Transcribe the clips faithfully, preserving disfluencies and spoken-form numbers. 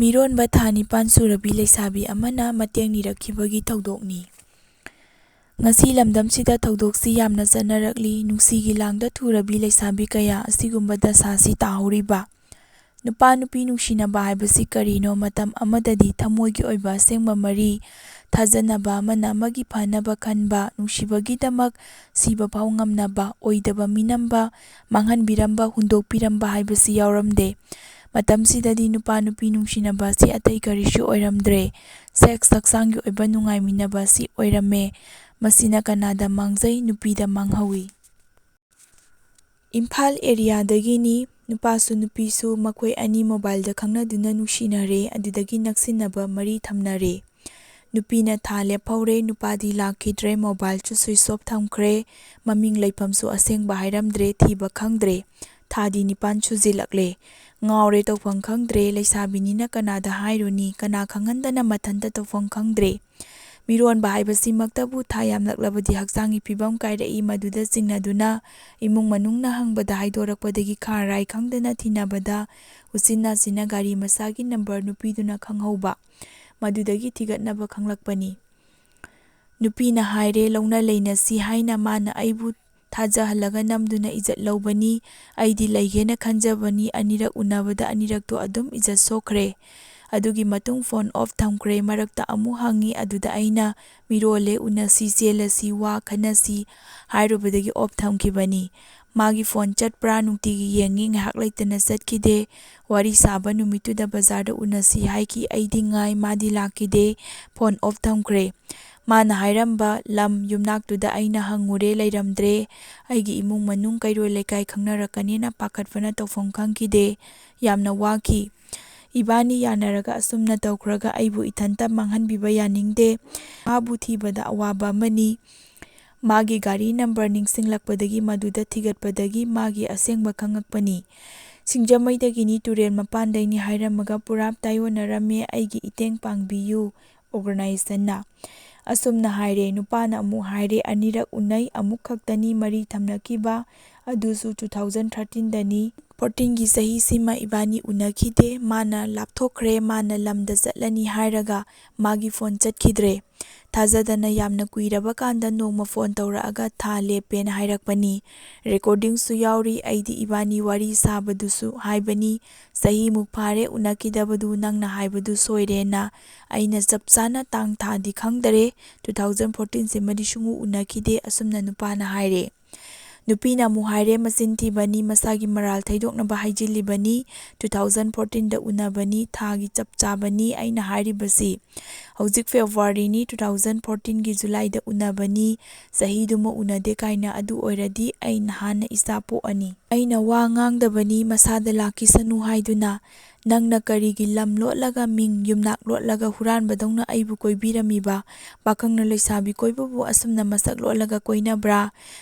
ꯃꯤꯔꯣꯟꯕ ꯊꯥ ꯅꯤꯄꯥꯟ ꯁꯨꯔꯕꯤ ꯂꯩꯁꯥꯕꯤ ꯑꯃꯅ ꯃꯇꯦꯡ ꯅꯤꯔꯛꯈꯤꯕꯒꯤ ꯊꯧꯗꯣꯛꯅꯤ꯫ ꯉꯁꯤ ꯂꯝꯗꯝꯁꯤꯗ ꯊꯧꯗꯣꯛꯁꯤ ꯌꯥꯝꯅ ꯆꯠꯅꯔꯛꯂꯤ꯫ ꯅꯨꯡꯁꯤꯒꯤ ꯂꯥꯡꯗ ꯊꯨꯔꯕꯤ ꯂꯩꯁꯥꯕꯤ ꯀꯌꯥ ꯑꯁꯤꯒꯨꯝꯕ ꯗꯁꯥꯁꯤ ꯇꯥꯍꯧꯔꯤꯕ꯫ ꯅꯨꯄꯥ ꯅꯨꯄꯤ ꯅꯨꯡꯁꯤꯅꯕ ꯍꯥꯏꯕꯁꯤ ꯀꯔꯤꯅꯣ? ꯃꯇꯝ ꯑꯃꯗꯗꯤ ꯊꯃꯣꯏꯒꯤ ꯑꯣꯏꯕ ꯑꯁꯦꯡꯕ ꯃꯔꯤ, ꯊꯥꯖꯅꯕ, ꯑꯃꯅ ꯑꯃꯒꯤ ꯐꯅꯕ ꯈꯟꯕ, ꯅꯨꯡꯁꯤꯕꯒꯤꯗꯃꯛ ꯁꯤꯕ ꯐꯥꯎ ꯉꯝꯅꯕ, ꯑꯣꯏꯗꯕ ꯃꯤꯅꯝꯕ, ꯃꯥꯡꯍꯟꯕꯤꯔꯝꯕ, ꯍꯨꯟꯗꯣꯛꯄꯤꯔꯝꯕ ꯍꯥꯏꯕꯁꯤ ꯌꯥꯎꯔꯝꯗꯦ꯫ ꯃꯇꯝꯁꯤꯗꯗꯤ ꯅꯨꯄꯥ ꯅꯨꯄꯤ ꯅꯨꯡꯁꯤꯅꯕ ꯑꯁꯤ ꯑꯇꯩ ꯀꯔꯤꯁꯨ ꯑꯣꯏꯔꯝꯗ꯭ꯔꯦ꯫ ꯁꯦꯛꯁ, ꯍꯛꯆꯥꯡꯒꯤ ꯑꯣꯏꯕ ꯅꯨꯡꯉꯥꯏꯃꯤꯟꯅꯕ ꯑꯁꯤ ꯑꯣꯏꯔꯝꯃꯦ꯫ ꯃꯁꯤꯅ ꯀꯅꯥꯗ ꯃꯥꯡꯖꯩ? ꯅꯨꯄꯤꯗ ꯃꯥꯡꯍꯧꯏ꯫ ꯏꯝꯐꯥꯜ ꯑꯦꯔꯤꯌꯥꯗꯒꯤꯅꯤ꯫ ꯅꯨꯄꯥꯁꯨ ꯅꯨꯄꯤꯁꯨ ꯃꯈꯣꯏ ꯑꯅꯤ ꯃꯣꯕꯥꯏꯜꯗ ꯈꯪꯅꯗꯨꯅ ꯅꯨꯡꯁꯤꯅꯔꯦ, ꯑꯗꯨꯗꯒꯤ ꯅꯛꯁꯤꯟꯅꯕ ꯃꯔꯤ ꯊꯝꯅꯔꯦ꯫ ꯅꯨꯄꯤꯅ ꯊꯥ ꯂꯦꯞꯍꯧꯔꯦ, ꯅꯨꯄꯥꯗꯤ ꯂꯥꯛꯈꯤꯗ꯭ꯔꯦ, ꯃꯣꯕꯥꯏꯜꯁꯨ ꯁ꯭ꯋꯤꯆ ꯑꯣꯐ ꯊꯝꯈ꯭ꯔꯦ, ꯃꯃꯤꯡ ꯂꯩꯐꯝꯁꯨ ꯑꯁꯦꯡꯕ ꯍꯥꯏꯔꯝꯗ꯭ꯔꯦ, ꯊꯤꯕ ꯈꯪꯗ꯭ꯔꯦ꯫ ꯊꯥꯗꯤ ꯅꯤꯄꯥꯟ ꯁꯨꯖꯤꯜꯂꯛꯂꯦ꯫ ꯉꯥꯎꯔꯦ, ꯇꯧꯐꯝ ꯈꯪꯗ꯭ꯔꯦ, ꯂꯩꯁꯥꯕꯤꯅꯤꯅ ꯀꯅꯥꯗ ꯍꯥꯏꯔꯨꯅꯤ, ꯀꯅꯥ ꯈꯪꯍꯟꯗꯅ ꯃꯊꯟꯇ ꯇꯧꯐꯝ ꯈꯪꯗ꯭ꯔꯦ꯫ ꯃꯤꯔꯣꯟꯕ ꯍꯥꯏꯕꯁꯤꯃꯛꯇꯕꯨ ꯊꯥ ꯌꯥꯝꯂꯛꯂꯕꯗꯤ ꯍꯛꯆꯥꯡꯒꯤ ꯐꯤꯕꯝ ꯀꯥꯏꯔꯛꯏ꯫ ꯃꯗꯨꯗ ꯆꯤꯡꯅꯗꯨꯅ ꯏꯃꯨꯡ ꯃꯅꯨꯡꯅ ꯍꯪꯕꯗ ꯍꯥꯏꯗꯣꯔꯛꯄꯗꯒꯤ ꯈꯥ ꯔꯥꯏ ꯈꯪꯗꯅ ꯊꯤꯅꯕꯗ ꯎꯆꯤꯟ ꯅꯥꯆꯤꯟꯅ ꯒꯥꯔꯤ ꯃꯆꯥꯒꯤ ꯅꯝꯕꯔ ꯅꯨꯄꯤꯗꯨꯅ ꯈꯪꯍꯧꯕ꯫ ꯃꯗꯨꯗꯒꯤ ꯊꯤꯒꯠꯅꯕ ꯈꯪꯂꯛꯄꯅꯤ꯫ ꯅꯨꯄꯤꯅ ꯍꯥꯏꯔꯦ, "ꯂꯧꯅ ꯂꯩꯅꯁꯤ ꯍꯥꯏꯅ ꯃꯥꯅ ꯑꯩꯕꯨ ꯊꯥꯖꯍꯜꯂꯒ ꯅꯝꯗꯨꯅ ꯏꯖꯠ ꯂꯧꯕꯅꯤ꯫ ꯑꯩꯗꯤ ꯂꯩꯒꯦꯅ ꯈꯟꯖꯕꯅꯤ꯫ ꯑꯅꯤꯔꯛ ꯎꯅꯕꯗ ꯑꯅꯤꯔꯛꯇꯣ ꯑꯗꯨꯝ ꯏꯖꯠ ꯁꯣꯛꯈ꯭ꯔꯦ꯫ ꯑꯗꯨꯒꯤ ꯃꯇꯨꯡ ꯐꯣꯟ ꯑꯣꯐ ꯊꯝꯈ꯭ꯔꯦ꯫ ꯃꯔꯛꯇ ꯑꯃꯨꯛ ꯍꯪꯉꯤ꯫ ꯑꯗꯨꯗ ꯑꯩꯅ, 'ꯃꯤꯔꯣꯜꯂꯦ, ꯎꯅꯁꯤ, ꯆꯦꯜꯂꯁꯤ, ꯋꯥ ꯈꯟꯅꯁꯤ' ꯍꯥꯏꯔꯨꯕꯗꯒꯤ ꯑꯣꯐ ꯊꯝꯈꯤꯕꯅꯤ꯫ ꯃꯥꯒꯤ ꯐꯣꯟ ꯆꯠꯄ꯭ꯔꯥ ꯅꯨꯡꯇꯤꯒꯤ ꯌꯦꯡꯉꯤ, ꯉꯥꯏꯍꯥꯛ ꯂꯩꯇꯅ ꯆꯠꯈꯤꯗꯦ꯫ ꯋꯥꯔꯤ ꯁꯥꯕ ꯅꯨꯃꯤꯠꯇꯨꯗ ꯕꯖꯥꯔꯗ ꯎꯅꯁꯤ ꯍꯥꯏꯈꯤ꯫ ꯑꯩꯗꯤ ꯉꯥꯏ, ꯃꯥꯗꯤ ꯂꯥꯛꯈꯤꯗꯦ꯫ ꯐꯣꯟ ꯑꯣꯐ ꯊꯝꯈ꯭ꯔꯦ꯫ ꯃꯥꯅ ꯍꯥꯏꯔꯝꯕ ꯂꯝ ꯌꯨꯝꯅꯥꯛꯇꯨꯗ ꯑꯩꯅ ꯍꯪꯉꯨꯔꯦ, ꯂꯩꯔꯝꯗ꯭ꯔꯦ꯫ ꯑꯩꯒꯤ ꯏꯃꯨꯡ ꯃꯅꯨꯡ, ꯀꯩꯔꯣꯏ ꯂꯩꯀꯥꯏ ꯈꯪꯅꯔꯛꯀꯅꯤꯅ ꯄꯥꯈꯠꯄꯅ ꯇꯧꯐꯝ ꯈꯪꯈꯤꯗꯦ꯫ ꯌꯥꯝꯅ ꯋꯥꯈꯤ꯫ ꯏꯕꯥꯅꯤ ꯌꯥꯅꯔꯒ ꯑꯁꯨꯝꯅ ꯇꯧꯈ꯭ꯔꯒ ꯑꯩꯕꯨ ꯏꯊꯟꯇ ꯃꯥꯡꯍꯟꯕꯤꯕ ꯌꯥꯅꯤꯡꯗꯦ꯫ ꯃꯥꯕꯨ ꯊꯤꯕꯗ ꯑꯋꯥꯕ ꯑꯃꯅꯤ꯫ ꯃꯥꯒꯤ ꯒꯥꯔꯤ ꯅꯝꯕꯔ ꯅꯤꯡꯁꯤꯡꯂꯛꯄꯗꯒꯤ, ꯃꯗꯨꯗ ꯊꯤꯒꯠꯄꯗꯒꯤ ꯃꯥꯒꯤ ꯑꯁꯦꯡꯕ ꯈꯪꯉꯛꯄꯅꯤ꯫ ꯁꯤꯡꯖꯃꯩꯗꯒꯤꯅꯤ, ꯇꯨꯔꯦꯜ ꯃꯄꯥꯟꯗꯩꯅꯤ ꯍꯥꯏꯔꯝꯃꯒ ꯄꯨꯔꯥ ꯇꯥꯏꯑꯣꯟꯅꯔꯝꯃꯦ꯫ ꯑꯩꯒꯤ ꯏꯇꯦꯡ ꯄꯥꯡꯕꯤꯌꯨ ꯑꯣꯔꯒꯅꯥꯏꯖꯦꯁꯟꯅ꯫ ꯑꯁꯨꯝꯅ ꯍꯥꯏꯔꯦ꯫ ꯅꯨꯄꯥꯅ ꯑꯃꯨꯛ ꯍꯥꯏꯔꯦ, "ꯑꯅꯤꯔꯛ ꯎꯅꯩ, ꯑꯃꯨꯛ ꯈꯛꯇꯅꯤ ꯃꯔꯤ ꯊꯝꯅꯈꯤꯕ꯫ ꯑꯗꯨꯁꯨ two thousand thirteen ꯗꯅꯤ꯫ Fourteen ꯒꯤ ꯆꯍꯤꯁꯤꯃ ꯏꯕꯥꯅꯤ ꯎꯅꯈꯤꯗꯦ꯫ ꯃꯥꯅ ꯂꯥꯞꯊꯣꯛꯈ꯭ꯔꯦ, ꯃꯥꯅ ꯂꯝꯗ ꯆꯠꯂꯅꯤ ꯍꯥꯏꯔꯒ ꯃꯥꯒꯤ ꯐꯣꯟ ꯆꯠꯈꯤꯗ꯭ꯔꯦ꯫ ꯊꯥꯖꯗꯅ ꯌꯥꯝꯅ ꯀꯨꯏꯔꯕ ꯀꯥꯟꯗ ꯅꯣꯡꯃ ꯐꯣꯟ ꯇꯧꯔꯛꯑꯒ ꯊꯥ ꯂꯦꯞꯄꯦꯅ ꯍꯥꯏꯔꯛꯄꯅꯤ꯫ Recording ꯁꯨ ꯌꯥꯎꯔꯤ, ꯑꯩꯗꯤ ꯏꯕꯥꯅꯤ ꯋꯥꯔꯤ ꯁꯥꯕꯗꯨꯁꯨ ꯍꯥꯏꯕꯅꯤ꯫ "ꯆꯍꯤꯃꯨꯛ ꯐꯥꯔꯦ ꯎꯅꯈꯤꯗꯕꯗꯨ, ꯅꯪꯅ ꯍꯥꯏꯕꯗꯨ ꯁꯣꯏꯔꯦꯅ꯫ ꯑꯩꯅ ꯆꯞ ꯆꯥꯅ ꯇꯥꯡ ꯊꯥꯗꯤ ꯈꯪꯗꯔꯦ, two thousand fourteen ꯁꯤꯃꯗꯤ ꯁꯨꯡꯎ ꯎꯅꯈꯤꯗꯦ," ꯑꯁꯨꯝꯅ ꯅꯨꯄꯥꯅ ꯍꯥꯏꯔꯦ꯫ ꯅꯨꯄꯤꯅ ꯑꯃꯨꯛ ꯍꯥꯏꯔꯦ, "ꯃꯆꯤꯟ ꯊꯤꯕꯅꯤ, ꯃꯁꯥꯒꯤ ꯃꯔꯥꯜ ꯊꯩꯗꯣꯛꯅꯕ ꯍꯥꯏꯖꯤꯜꯂꯤꯕꯅꯤ, two thousand fourteen ꯗ ꯎꯅꯕꯅꯤ, ꯊꯥꯒꯤ ꯆꯞ ꯆꯥꯕꯅꯤ ꯑꯩꯅ ꯍꯥꯏꯔꯤꯕꯁꯤ꯫ ꯍꯧꯖꯤꯛ February ꯅꯤ, two thousand fourteen ꯒꯤ July ꯗ ꯎꯅꯕꯅꯤ, ꯆꯍꯤꯗꯨꯃ ꯎꯅꯗꯦ ꯀꯥꯏꯅ꯫ ꯑꯗꯨ ꯑꯣꯏꯔꯗꯤ ꯑꯩ ꯅꯍꯥꯟꯅ ꯏꯆꯥ ꯄꯣꯛꯑꯅꯤ꯫ ꯑꯩꯅ ꯋꯥ ꯉꯥꯡꯗꯕꯅꯤ, ꯃꯁꯥꯗ ꯂꯥꯛꯈꯤꯁꯅꯨ ꯍꯥꯏꯗꯨꯅ꯫ ꯅꯪꯅ ꯀꯔꯤꯒꯤ ꯂꯝ ꯂꯣꯠꯂꯒ, ꯃꯤꯡ ꯌꯨꯝꯅꯥꯛ ꯂꯣꯠꯂꯒ ꯍꯨꯔꯥꯟꯕꯗꯧꯅ ꯑꯩꯕꯨ ꯀꯣꯏꯕꯤꯔꯝꯃꯤꯕ? ꯄꯥꯈꯪꯅ ꯂꯩꯁꯥꯕꯤ ꯀꯣꯏꯕꯕꯨ ꯑꯁꯨꯝꯅ ꯃꯁꯛ ꯂꯣꯠꯂꯒ ꯀꯣꯏꯅꯕ꯭ꯔꯥ?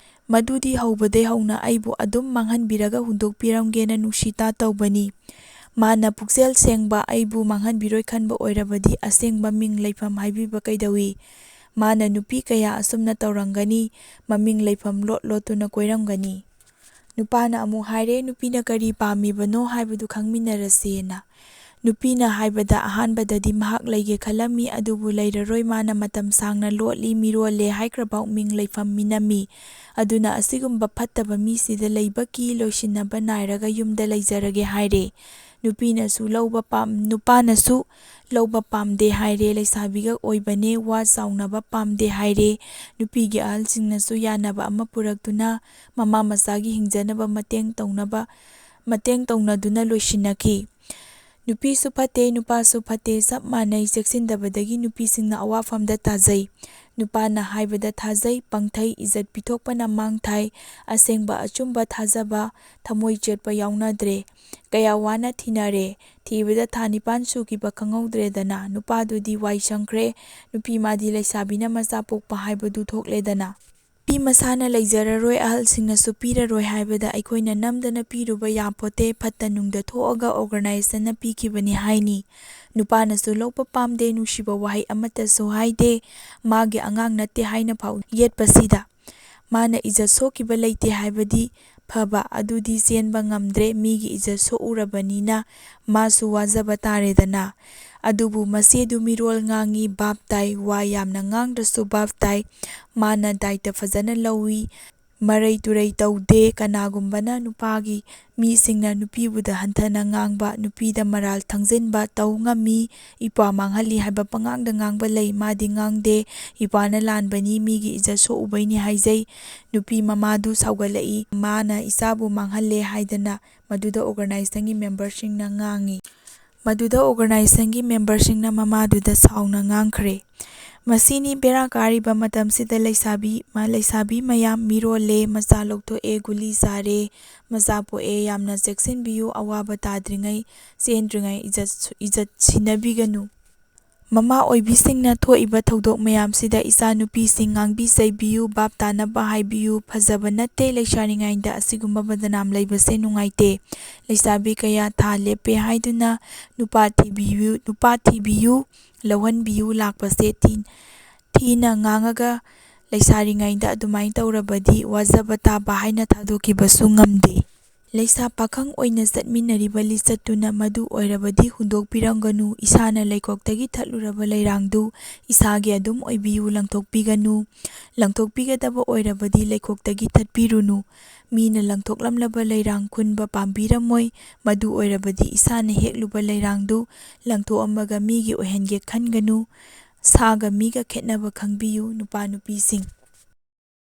ꯃꯗꯨꯗꯤ ꯍꯧꯕꯗꯩ ꯍꯧꯅ ꯑꯩꯕꯨ ꯑꯗꯨꯝ ꯃꯥꯡꯍꯟꯕꯤꯔꯒ ꯍꯨꯟꯗꯣꯛꯄꯤꯔꯝꯒꯦꯅ ꯅꯨꯡꯁꯤꯇꯥ ꯇꯧꯕꯅꯤ꯫ ꯃꯥꯅ ꯄꯨꯛꯆꯦꯜ ꯁꯦꯡꯕ ꯑꯩꯕꯨ ꯃꯥꯡꯍꯟꯕꯤꯔꯣꯏ ꯈꯟꯕ ꯑꯣꯏꯔꯕꯗꯤ ꯑꯁꯦꯡꯕ ꯃꯤꯡ ꯂꯩꯐꯝ ꯍꯥꯏꯕꯤꯕ ꯀꯩꯗꯧꯏ?" ꯃꯥꯅ ꯅꯨꯄꯤ ꯀꯌꯥ ꯑꯁꯨꯝꯅ ꯇꯧꯔꯝꯒꯅꯤ, ꯃꯃꯤꯡ ꯂꯩꯐꯝ ꯂꯣꯠ ꯂꯣꯠꯇꯨꯅ ꯀꯣꯏꯔꯝꯒꯅꯤ꯫ ꯅꯨꯄꯥꯅ ꯑꯃꯨꯛ ꯍꯥꯏꯔꯦ, "ꯅꯨꯄꯤꯅ ꯀꯔꯤ ꯄꯥꯝꯃꯤꯕꯅꯣ ꯍꯥꯏꯕꯗꯨ ꯈꯪꯃꯤꯟꯅꯔꯁꯦꯅ꯫" ꯅꯨꯄꯤꯅ ꯍꯥꯏꯕꯗ ꯑꯍꯥꯟꯕꯗꯗꯤ ꯃꯍꯥꯛ ꯂꯩꯒꯦ ꯈꯜꯂꯝꯃꯤ, ꯑꯗꯨꯕꯨ ꯂꯩꯔꯔꯣꯏ꯫ ꯃꯥꯅ ꯃꯇꯝ ꯁꯥꯡꯅ ꯂꯣꯠꯂꯤ, ꯃꯤꯔꯣꯜꯂꯦ, ꯍꯥꯏꯈ꯭ꯔꯕꯥꯎ ꯃꯤꯡ ꯂꯩꯐꯝ ꯃꯤꯅꯝꯃꯤ꯫ ꯑꯗꯨꯅ ꯑꯁꯤꯒꯨꯝꯕ ꯐꯠꯇꯕ ꯃꯤꯁꯤꯗ ꯂꯩꯕ ꯀꯤ, ꯂꯣꯏꯁꯤꯟꯅꯕ ꯅꯥꯏꯔꯒ ꯌꯨꯝꯗ ꯂꯩꯖꯔꯒꯦ ꯍꯥꯏꯔꯦ꯫ ꯅꯨꯄꯤꯅꯁꯨ ꯂꯧꯕ ꯄꯥꯝ-, ꯅꯨꯄꯥꯅꯁꯨ ꯂꯧꯕ ꯄꯥꯝꯗꯦ ꯍꯥꯏꯔꯦ꯫ ꯂꯩꯁꯥꯕꯤꯒ ꯑꯣꯏꯕꯅꯦ, ꯋꯥ ꯆꯥꯎꯅꯕ ꯄꯥꯝꯗꯦ ꯍꯥꯏꯔꯦ꯫ ꯅꯨꯄꯤꯒꯤ ꯑꯍꯜꯁꯤꯡꯅꯁꯨ ꯌꯥꯅꯕ ꯑꯃ ꯄꯨꯔꯛꯇꯨꯅ ꯃꯃꯥ ꯃꯆꯥꯒꯤ ꯍꯤꯡꯖꯅꯕ ꯃꯇꯦꯡ ꯇꯧꯅꯕ, ꯃꯇꯦꯡ ꯇꯧꯅꯗꯨꯅ ꯂꯣꯏꯁꯤꯟꯅꯈꯤ꯫ ꯅꯨꯄꯤꯁꯨ ꯐꯠꯇꯦ, ꯅꯨꯄꯥꯁꯨ ꯐꯠꯇꯦ, ꯆꯞ ꯃꯥꯟꯅꯩ꯫ ꯆꯦꯛꯁꯤꯟꯗꯕꯗꯒꯤ ꯅꯨꯄꯤꯁꯤꯡꯅ ꯑꯋꯥꯐꯝꯗ ꯇꯥꯖꯩ꯫ ꯅꯨꯄꯥꯅ ꯍꯥꯏꯕꯗ ꯊꯥꯖꯩ, ꯄꯪꯊꯩ, ꯏꯖꯠ ꯄꯤꯊꯣꯛꯄꯅ ꯃꯥꯡ ꯊꯥꯏ꯫ ꯑꯁꯦꯡꯕ ꯑꯆꯨꯝꯕ ꯊꯥꯖꯕ, ꯊꯃꯣꯏ ꯆꯦꯠꯄ ꯌꯥꯎꯅꯗ꯭ꯔꯦ꯫ ꯀꯌꯥ ꯋꯥꯅ ꯊꯤꯅꯔꯦ꯫ ꯊꯤꯕꯗ ꯊꯥ ꯅꯤꯄꯥꯟ ꯁꯨꯈꯤꯕ ꯈꯪꯍꯧꯗ꯭ꯔꯦꯗꯅ꯫ ꯅꯨꯄꯥꯗꯨꯗꯤ ꯋꯥꯏ ꯁꯪꯈ꯭ꯔꯦ꯫ ꯅꯨꯄꯤ ꯃꯥꯗꯤ ꯂꯩꯁꯥꯕꯤꯅ ꯃꯆꯥ ꯄꯣꯛꯄ ꯍꯥꯏꯕꯗꯨ ꯊꯣꯛꯂꯦꯗꯅ꯫ ꯅꯨꯄꯤ ꯃꯁꯥꯅ ꯂꯩꯖꯔꯔꯣꯏ, ꯑꯍꯜꯁꯤꯡꯅꯁꯨ ꯄꯤꯔꯔꯣꯏ ꯍꯥꯏꯕꯗ ꯑꯩꯈꯣꯏꯅ ꯅꯝꯗꯅ ꯄꯤꯔꯨꯕ ꯌꯥꯄꯣꯠꯇꯦ꯫ ꯐꯠꯇ ꯅꯨꯡꯗ ꯊꯣꯛꯑꯒ organization ꯅ ꯄꯤꯈꯤꯕꯅꯤ ꯍꯥꯏꯅꯤ꯫ ꯅꯨꯄꯥꯅꯁꯨ ꯂꯧꯕ ꯄꯥꯝꯗꯦ, ꯅꯨꯡꯁꯤꯕ ꯋꯥꯍꯩ ꯑꯃꯠꯇꯁꯨ ꯍꯥꯏꯗꯦ꯫ ꯃꯥꯒꯤ ꯑꯉꯥꯡ ꯅꯠꯇꯦ ꯍꯥꯏꯅ ꯐꯥꯎ ꯌꯦꯠꯄꯁꯤꯗ꯫ ꯃꯥꯅ ꯏꯖꯠ ꯁꯣꯛꯈꯤꯕ ꯂꯩꯇꯦ ꯍꯥꯏꯕꯗꯤ ꯐꯕ ꯑꯗꯨꯗꯤ ꯆꯦꯟꯕ ꯉꯝꯗ꯭ꯔꯦ, ꯃꯤꯒꯤ ꯏꯖꯠ ꯁꯣꯛꯎꯔꯕꯅꯤꯅ ꯃꯥꯁꯨ ꯋꯥꯖꯕ ꯇꯥꯔꯦꯗꯅ꯫ ꯑꯗꯨꯕꯨ ꯃꯆꯦꯗꯨ ꯃꯤꯔꯣꯜ ꯉꯥꯡꯉꯤ, ꯚꯥꯞ ꯇꯥꯏ, ꯋꯥ ꯌꯥꯝꯅ ꯉꯥꯡꯗ꯭ꯔꯁꯨ ꯚꯥꯞ ꯇꯥꯏ, ꯃꯥꯅ ꯗꯥꯏꯇ ꯐꯖꯅ ꯂꯧꯏ, ꯃꯔꯩ ꯇꯨꯔꯩ ꯇꯧꯗꯦ꯫ ꯀꯅꯥꯒꯨꯝꯕꯅ ꯅꯨꯄꯥꯒꯤ ꯃꯤꯁꯤꯡꯅ ꯅꯨꯄꯤꯕꯨꯗ ꯍꯟꯊꯅ ꯉꯥꯡꯕ, ꯅꯨꯄꯤꯗ ꯃꯔꯥꯜ ꯊꯪꯖꯤꯟꯕ ꯇꯧ ꯉꯝꯃꯤ, ꯏꯄ꯭ꯋꯥ ꯃꯥꯡꯍꯜꯂꯤ ꯍꯥꯏꯕ ꯄꯉꯥꯡꯗ ꯉꯥꯡꯕ ꯂꯩ, ꯃꯥꯗꯤ ꯉꯥꯡꯗꯦ, ꯏꯄ꯭ꯋꯥꯅ ꯂꯥꯟꯕꯅꯤ, ꯃꯤꯒꯤ ꯏꯖꯠ ꯁꯣꯛꯎꯕꯩꯅꯤ ꯍꯥꯏꯖꯩ꯫ ꯅꯨꯄꯤ ꯃꯃꯥꯗꯨ ꯁꯥꯎꯒꯠꯂꯛꯏ, ꯃꯥꯅ ꯏꯆꯥꯕꯨ ꯃꯥꯡꯍꯜꯂꯦ ꯍꯥꯏꯗꯅ꯫ ꯃꯗꯨꯗ ꯑꯣꯔꯒꯅꯥꯏꯖꯦꯁꯟꯒꯤ ꯃꯦꯝꯕꯔꯁꯤꯡꯅ ꯉꯥꯡꯉꯤ꯫ ꯃꯗꯨꯗ ꯑꯣꯔꯒꯅꯥꯏꯖꯦꯁꯟꯒꯤ ꯃꯦꯝꯕꯔꯁꯤꯡꯅ ꯃꯃꯥꯗꯨꯗ ꯁꯥꯎꯅ ꯉꯥꯡꯈ꯭ꯔꯦ꯫ ꯃꯁꯤꯅꯤ ꯕꯦꯔꯥ ꯀꯥꯔꯤꯕ ꯃꯇꯝꯁꯤꯗ ꯂꯩꯁꯥꯕꯤ, ꯃ-, ꯂꯩꯁꯥꯕꯤ ꯃꯌꯥꯝ ꯃꯤꯔꯣꯜꯂꯦ, ꯃꯆꯥ ꯂꯧꯊꯣꯛꯑꯦ, ꯒꯨꯂꯤ ꯆꯥꯔꯦ, ꯃꯆꯥ ꯄꯣꯛꯑꯦ, ꯌꯥꯝꯅ ꯆꯦꯛꯁꯤꯟꯕꯤꯌꯨ, ꯑꯋꯥꯕ ꯇꯥꯗ꯭ꯔꯤꯉꯩ, ꯆꯦꯟꯗ꯭ꯔꯤꯉꯩ ꯏꯖꯠ, ꯏꯖꯠ ꯁꯤꯟꯅꯕꯤꯒꯅꯨ꯫ ꯃꯃꯥ ꯑꯣꯏꯕꯤꯁꯤꯡꯅ ꯊꯣꯛꯏꯕ ꯊꯧꯗꯣꯛ ꯃꯌꯥꯝꯁꯤꯗ ꯏꯆꯥꯅꯨꯄꯤꯁꯤꯡ ꯉꯥꯡꯕꯤ ꯆꯩꯕꯤꯌꯨ, ꯚꯥꯞ ꯇꯥꯅꯕ ꯍꯥꯏꯕꯤꯌꯨ, ꯐꯖꯕ ꯅꯠꯇꯦ ꯂꯩꯁꯥꯔꯤꯉꯩꯗ ꯑꯁꯤꯒꯨꯝꯕ ꯕꯗꯅꯥꯝ ꯂꯩꯕꯁꯦ ꯅꯨꯡꯉꯥꯏꯇꯦ꯫ ꯂꯩꯁꯥꯕꯤ ꯀꯌꯥ ꯊꯥ ꯂꯦꯞꯄꯦ ꯍꯥꯏꯗꯨꯅ ꯅꯨꯄꯥ ꯊꯤꯕꯤꯌꯨ, ꯅꯨꯄꯥ ꯊꯤꯕꯤꯌꯨ, ꯂꯧꯍꯟꯕꯤꯌꯨ ꯂꯥꯛꯄꯁꯦ ꯊꯤ-, ꯊꯤꯅ ꯉꯥꯡꯉꯒ ꯂꯩꯁꯥꯔꯤꯉꯩꯗ ꯑꯗꯨꯃꯥꯏꯅ ꯇꯧꯔꯕꯗꯤ ꯋꯥꯖꯕ ꯇꯥꯕ ꯍꯥꯏꯅ ꯊꯥꯗꯣꯛꯈꯤꯕꯁꯨ ꯉꯝꯗꯦ꯫ ꯂꯩꯁꯥ ꯄꯥꯈꯪ ꯑꯣꯏꯅ ꯆꯠꯃꯤꯟꯅꯔꯤꯕ ꯂꯤꯆꯠꯇꯨꯅ ꯃꯗꯨ ꯑꯣꯏꯔꯕꯗꯤ ꯍꯨꯟꯗꯣꯛꯄꯤꯔꯝꯒꯅꯨ꯫ ꯏꯁꯥꯅ ꯂꯩꯈꯣꯛꯇꯒꯤ ꯊꯠꯂꯨꯔꯕ ꯂꯩꯔꯥꯡꯗꯨ ꯏꯁꯥꯒꯤ ꯑꯗꯨꯝ ꯑꯣꯏꯕꯤꯌꯨ, ꯂꯪꯊꯣꯛꯄꯤꯒꯅꯨ꯫ ꯂꯪꯊꯣꯛꯄꯤꯒꯗꯕ ꯑꯣꯏꯔꯕꯗꯤ ꯂꯩꯈꯣꯛꯇꯒꯤ ꯊꯠꯄꯤꯔꯨꯅꯨ꯫ ꯃꯤꯅ ꯂꯪꯊꯣꯛꯂꯝꯂꯕ ꯂꯩꯔꯥꯡ ꯈꯨꯟꯕ ꯄꯥꯝꯕꯤꯔꯝꯃꯣꯏ꯫ ꯃꯗꯨ ꯑꯣꯏꯔꯕꯗꯤ ꯏꯁꯥꯅ ꯍꯦꯛꯂꯨꯕ ꯂꯩꯔꯥꯡꯗꯨ ꯂꯪꯊꯣꯛꯑꯝꯃꯒ ꯃꯤꯒꯤ ꯑꯣꯏꯍꯟꯒꯦ ꯈꯟꯒꯅꯨ꯫ ꯁꯥꯒ ꯃꯤꯒ ꯈꯦꯠꯅꯕ ꯈꯪꯕꯤꯌꯨ, ꯅꯨꯄꯥ ꯅꯨꯄꯤꯁꯤꯡ꯫